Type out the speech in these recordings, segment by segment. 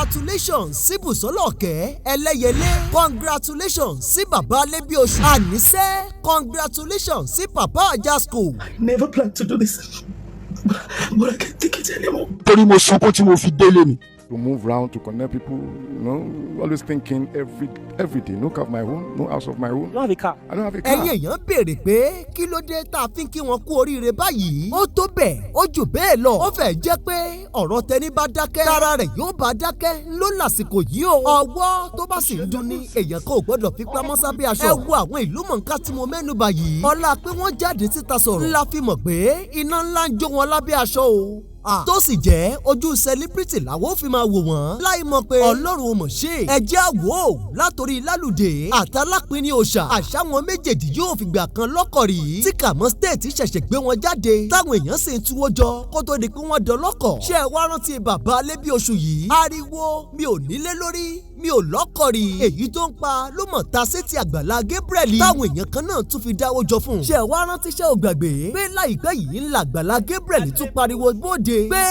Congratulations sí Bùsọ́lá Ọ̀kẹ́ Ẹlẹ́yẹlé. Congratulations sí Bàbá Alébíoṣù. Àníṣe, congratulations sí Papa Ajasco. I never planned to do this, but I can't take it anymore. Torí mo sunkún tí mo fi délé ni. To move round, to connect people, always thinking every day. No car of my own, no house of my own. You don't have a car. I don't have a car. Ẹ̀yin èèyàn béèrè pé kí ló dé tá a fi ń kí wọn kú oríire báyìí. Ó tó bẹ́ẹ̀, ó jù bẹ́ẹ̀ lọ. Ó fẹ́ jẹ́ pé ọ̀rọ̀ tẹni bá dákẹ́, tara rẹ̀ yóò bá dákẹ́ ló lásìkò yìí o. Ọwọ́ tó bá sì ń dun ní, èèyàn kan ò gbọ́dọ̀ fi pamọ́ sábẹ́ aṣọ. Ẹ wo àwọn ìlú mọ̀ọ́ká tí mo mẹ́nu bà yìí. Ọlá pé wọ́n jáde síta sọ̀rọ̀ ńlá fi mọ̀ pé iná ńlá ń jó wọn lábẹ́ aṣọ o, tó sì jẹ́ ojú celebrity làwọn ò fi máa wò wọ́n láì mọ̀ pé Ọlọ́run ò mọ̀ ṣe. Ẹjẹ́ àwò látòrí Lálùdé àtàlápínní òòṣà, àṣà wọn méjèèjì yóò fìgbà kan lọ́kọ̀ rí, tí Kàmọ́ State ṣẹ̀ṣẹ̀ gbé wọn jáde, táwọn èèyàn sì ń tuwó jọ kó tó di pé wọ́n dọlọ́kọ̀. Ṣé ẹ wá rántí bàbá Alébíoṣù yìí? Ariwo "mi ò nílé lórí, mi ò lọ́kọ̀ rí" èyí tó ń pa ló mọ̀ ta sétí Àgbàlá Gabriel, táwọn èèyàn kan náà tún fi dáwó jọ fún un. Ṣé ẹ wá rántí? Ṣé ò gbàgbé pé láìpẹ́ yìí ńlá Àgbàlá Gabriel tún pariwo bóde pé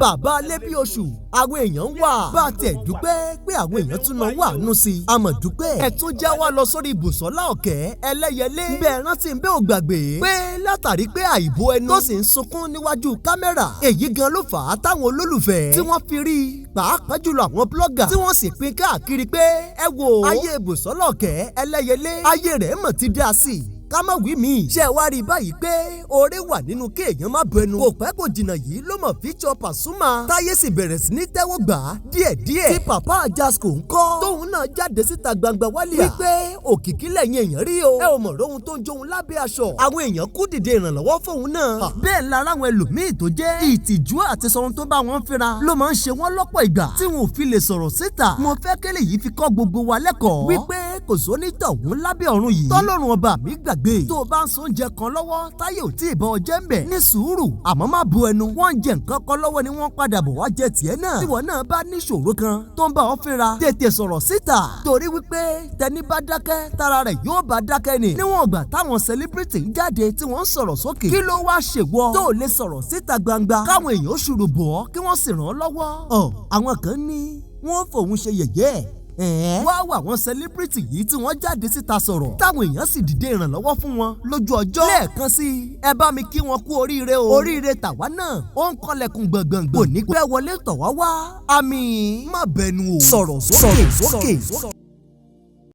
bàbá Alébíoṣù, àwọn èèyàn wà bá a tẹ̀ dúpẹ́ pé àwọn èèyàn tún náà wà nù sí i, àmọ́ dúpẹ́. Ẹ̀ tún já wa lọ sórí Bùsọ́lá Ọ̀kẹ́ Ẹlẹ́yẹlé. Bẹ́ẹ̀ rántí bẹ́ẹ̀ ò gbàgbé pé látàrí pé àìbò ẹnu tó sì ń sunkún níwájú kámẹ́rà, èyí gan ló fà á táwọn olólùfẹ́ tí wọ́n fi rí i, pàápàá jùlọ àwọn blogger, tí wọ́n sì pín káàkiri pé ẹ wo ayé Bùsọ́lá Ọ̀kẹ́ Ẹlẹ́yẹlé, ayé rẹ̀ mọ̀ ti dá sí i, ká má wí mi. Ṣé ẹ wá rí i báyìí pé oore wà nínú kéèyàn má bẹnu? Kò pẹ́ kò jìnnà yìí ló mọ̀ feature Pasuma, táyé sì bẹ̀rẹ̀ sí ní tẹ́wọ́ gbà á díẹ̀díẹ̀. Tí Papa Ajasco ń kọ́, tóun náà jáde síta gbangba wálíà wípé òkìkí lẹ́yìn èèyàn rí o, ẹ ò mọ̀ róhun tó ń jóun lábẹ́ aṣọ, àwọn èèyàn kú dìde ìrànlọ́wọ́ fóun náà. Bẹ́ẹ̀ lára àwọn ẹlòmíì tó jẹ́ ìtìjú àti sọ ohun tó bá wọn fínra ló máa ń ṣe wọ́n lọ́pọ̀ ìgbà tí wọn ò fi lè sọ̀rọ̀ síta. Mo fẹ́ kélé yìí fi kọ́ gbogbo wa lẹ́kọ̀ọ́ wípé kò sónítọ̀hún lábẹ́ ọ̀run yìí tọ́lọ́run ọba mi gbàgbé. Tó o bá ń so oúnjẹ kan lọ́wọ́, táyé ò tí ì bọ́ ọ jẹ́ ń bẹ̀, ní sùúrù, àmọ́ má bu ẹnu. Wọ́n ń jẹ nǹkan kan lọ́wọ́ ni, wọ́n padà bọ̀ wá jẹ tiẹ̀ náà. Tíwọ́ náà bá níṣòro kan tó ń bá ọ fínra, tètè sọ̀rọ̀ síta, torí wípé tẹni bá dákẹ́, tara rẹ̀ yóò bá dákẹ́ ni. Níwọ̀n ìgbà táwọn celebrity ń jáde tí wọ́n ń sọ̀rọ̀ sókè, kí ló wá ṣèwọ tó lè sọ̀rọ̀ síta gbangba káwọn èèyàn ṣùrù bọ̀ ọ́, kí wọ́n sì ràn án lọ́wọ́? Ọ̀ àwọn kan ní wọ́n fòun ṣe yẹ̀yẹ́ ẹ̀ wá wà. Àwọn celebrity yìí tí wọ́n jáde síta sọ̀rọ̀, táwọn èèyàn sì dìde ìrànlọ́wọ́ fún wọn lójú ọjọ́. Lẹ́ẹ̀kan sí i, ẹ bá mi kí wọn kú oríire o. Oríire tàwa náà ó ń kọlẹ̀kùn gbọ̀ngbọ̀ngbọ̀n, kò ní pẹ́ wọlé tọ̀ wá wá. Àmín. Má bẹnu o, sọ̀rọ̀ sókè sókè.